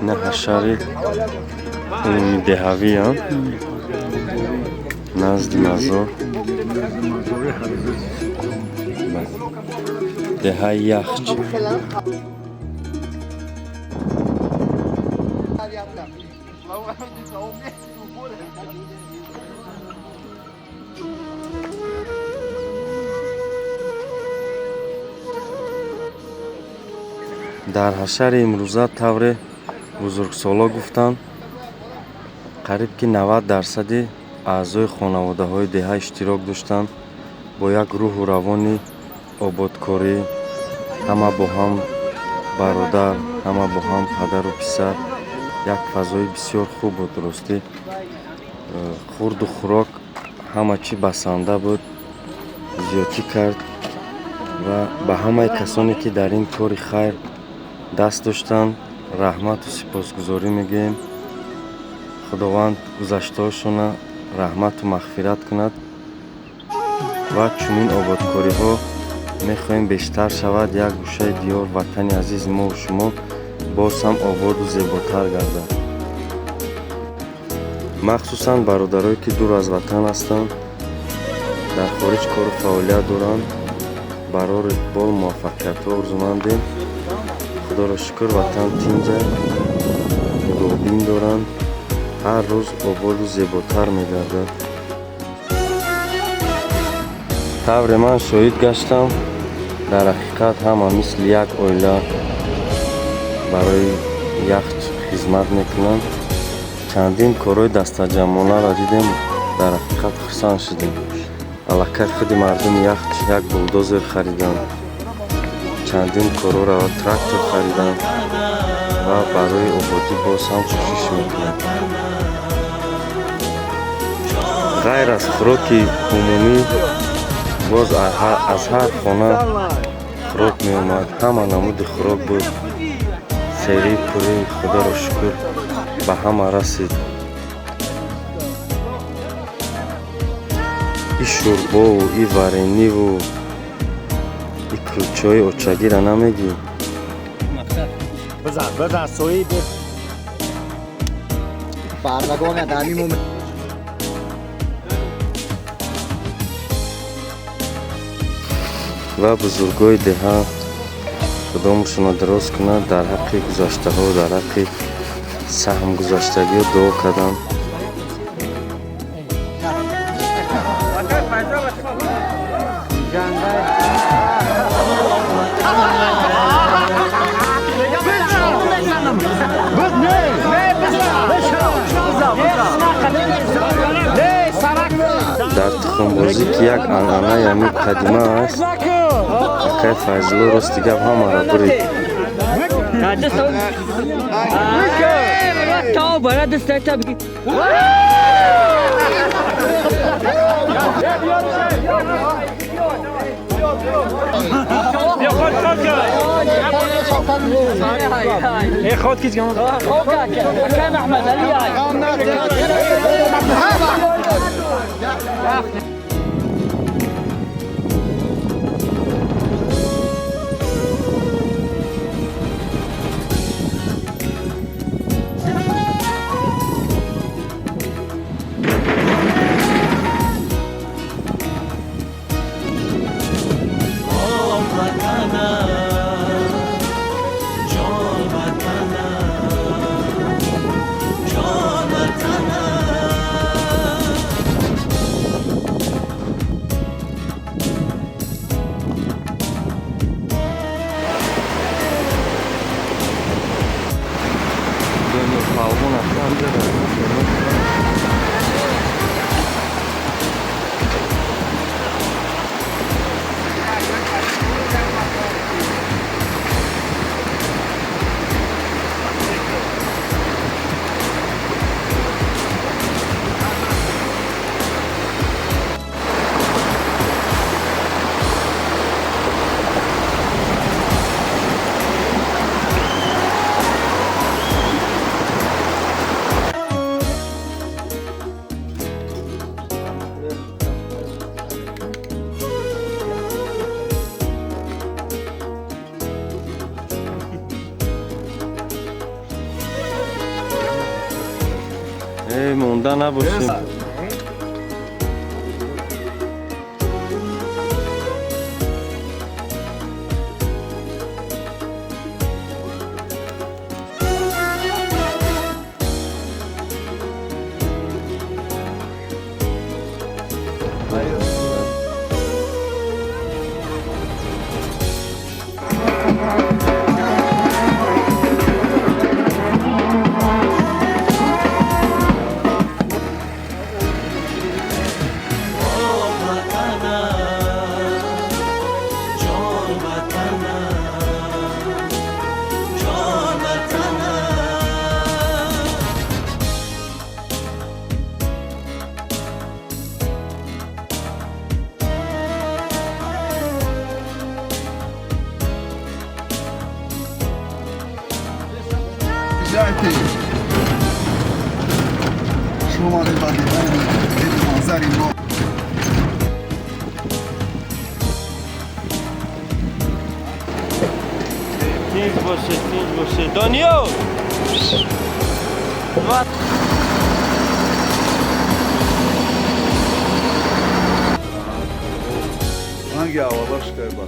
Ина ҳашари умумии деҳавиам назди мазор, деҳаи Яхч. Дар ҳашари имрӯза, тавре бузургсоло гуфтанд, қариб ки 90 дарсади аъзои хонаводаҳои деҳа иштирок доштанд. Бо як рӯҳу равони ободкорӣ, ҳама бо ҳам бародар, ҳама бо ҳам падару писар, як фазои бисёр хуб буд. Ростӣ, хӯрду хӯрок, ҳама чӣ басанда буд, зиёдтӣ кард. Ва ба ҳамаи касоне, ки дар ин кори хайр даст доштанд, раҳмату сипосгузорӣ мегӯем. Худованд гузаштаҳошона раҳмату мағфират кунад ва чунин ободкориҳо мехоҳем бештар шавад, як гӯшаи диёр, ватани азизи мову шумо боз ҳам ободу зеботар гардад. Махсусан бародарое, ки дур аз ватан ҳастанд, дар хориҷ кору фаъолият доранд, барори иқбол, муваффақиятҳо орзумандем. Худоро шукр, ватан тинҷа, нигоҳбин доранд, ҳар рӯз ободу зеботар мегардад. Тавре ман шоҳид гаштам, дар ҳақиқат ҳама мисли як оила барои Яхч хизмат мекунанд. Чандин корҳои дастаҷамъонаро дидем, дар ҳақиқат хурсанд шудем. Аллакай худи мардуми Яхч як булдозер хариданд, чандин корҳоро, трактор хариданд ва барои ободӣ боз ҳам кӯшиш мекунанд. Ғайр аз хӯроки умумӣ, боз аз ҳар хона хӯрок меомад, ҳама намуди хӯрок буд, серӣ пурӣ, худоро шукр, ба ҳама расид. И шӯрбову, и варениву, и кулчаҳои очагиро намегӣ. Бизан, бизан, соҳиб. Бардагон дар ҳамин. Ва бузургои деҳа, худо умршонро дароз кунад, дар ҳаққи гузаштаҳо, дар ҳаққи саҳмгузаштагиҳо дуо карданд. Дар тухмбозӣ, ки як анъанаи ҳамин қадима аст, акай Файзулло, рости гап, ҳамаро бурид. تا باید دست بگی. خود کیش كان احمد علي. Палвон аст. Э, монда набошем. Приезжайте. Шумо манзари мо. Тинҷ боше, тинҷ боше, Дониё. Ранги аввалаш кайба.